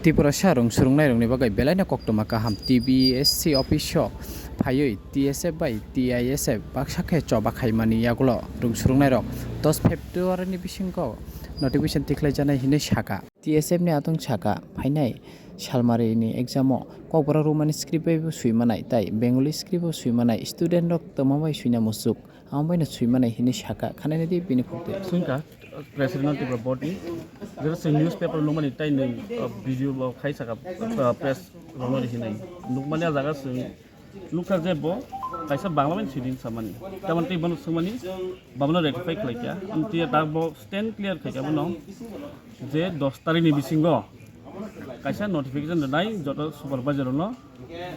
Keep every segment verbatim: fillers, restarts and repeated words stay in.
Tiprasa rwng swrwngnairokni bagwi belaino koktwma kaham. T B S C office-o phaiwi T S F bai T I S F baksa khe choba khaimani yagulo rwng swrwngnairok dos February-ni bisingo notification tikhlaijaknai hinwi sakha. T S F-ni atwng sakha, phainai salmarini exam-o Kokborok Romani script bai bo swimanai tei Bengali script-o swimanai, student-rok twma bai swina muchuk. Ang baino swimanai hinwi sakha, khanani di bini khukti. Swngkha, President of Tripura Board ni, jera se newspaper nukmani tai nwng, uh, video bo khai saka, uh, press rokno ri hinwi. Nukmani a jaga swng, nukha je bo kaisa Bangla bai siding samani. Tamoni tei bono swngmani, babono rectify khlai kha. Amtwi tak bo stand clear khai kha bono je dos tarikh ni bisingo kaisa notification rwnai joto supervisor rokno.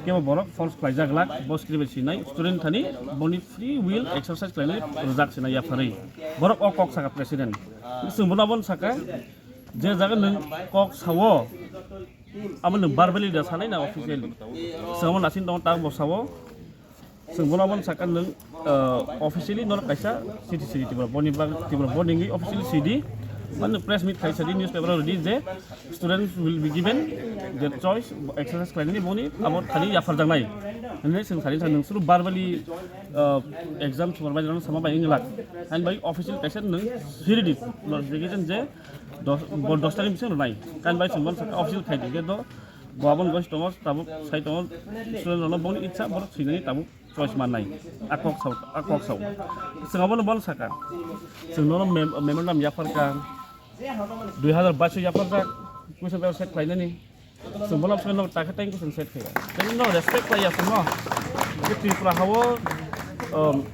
Kebo borok false khlaijak glak, bo script bai sinai, student thani boni free will exercise khlainai rwjak sinai yapharwi. Borok o kok saka president. Chwng bono abono saka, je jaga nwng kok sao, amo nwng verbally da sanai na officially. Chwng amo naising tongo tak bo sao. Chwng bono abono saka nwng, uh, officially norok kaisa city city Tripura boni bag Tripura boni officially city. Mane press meet khai sadi newspaper rodi je students will be given their choice, exercise khlainani boni abo thani yapharjaknai. Hwnwi chwng sari sa nwng suru verbally, uh, exam supervisor no sama bai wngwi lak. Hain bai official kaisa nwng siri di notification je dos, bo dos tarikh ni bisingo rwnai. Hain bai chwng bono saka official khai di je do bo abono goi tongo tabuk sai tongo student rokno boni itsa borok swinani tabuk choice mannai. A kok sao, a kok sao. Chwng abono bono saka. Chwng nono mem-, memorandum yapharkha. Dui hazar baish o yapharjak, question paper set khlainani. Chwng bono chwng no takhe tang chwng set khaiya. Tei no respect khaiya chwng no. Tei Tripura hao, um,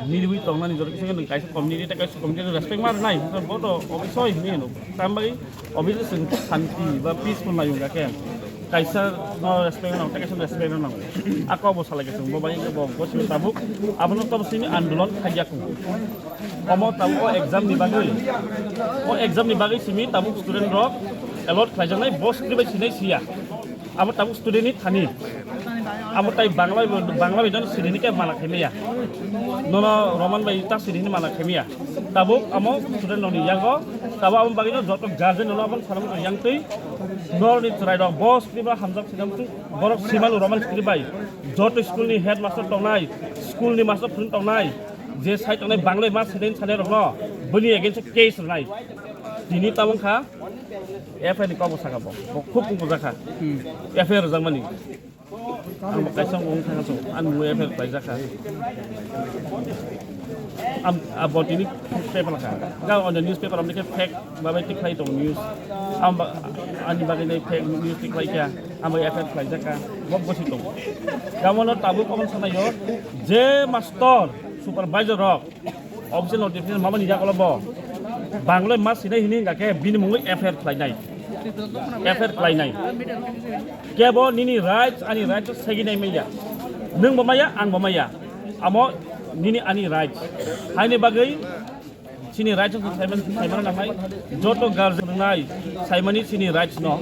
nirwi tongnani jora kisa nwng kaisa community tei kaisa community respect ma rwnai. Bo to obviously hwnwi hino. Tambai obviously chwng santi ba peaceful nai wngkha khe. Kaisa no respect nang, tei kaisa respect nang. A kok bo salai khe chwng bo bai bo, bo simi tabuk. Abono tabuk simi andolon khaiya kung. Omo tabuk o exam ni bagwi, o exam ni bagwi simi tabuk student rok allot khlaijaknai, bo script bai sinai siya. Abo tabuk student ni thani. Abo tai Bangla, Bangla bai jano siri ni khe mana khaimaya. Nono Roman bai ta siri ni mana khaimaya. Tabuk amo student rok ni yago, tabuk amo bagwi no joto guardian rok abo salam yang twi nor ni chwrai rok bo script bai hamjak sinam tu borok simalu Roman script bai. Joto school ni headmaster tongnai, school ni master phone tongnai, je sai tongnai Bangla ma sini sanai rok no, bini against case rwnai. Tini tabuk kha F I R ni kok bo saka bo. Bo khub kung bujakha. Hmm. F I R rwjakmani. Ang bo kaisa wng thangkha chwng. Ang bo F I R khlaijakha. Am, abo tini paper kha. Ga on the newspaper amni khe fake babai tikhlai tong news. Am ba, ani bagwi nai fake news tikhlai kha. Ang bo F I R khlaijakha. Bo bosi tong. Ga mono tabuk omo sanayo. Je master, supervisor rok. Official notification mamani yagulo bo Bangla ma sinai hini hingkha khe bini mungwi F I R khlainai. F I R khlainai. Kebo nini rights, ani rights seginai maya. Nwng bo maya, ang bo maya. Amo nini ani rights. Haini bagwi chini rights no saiman, saiman nangnai. Joto guardian rwnai saimani chini rights no.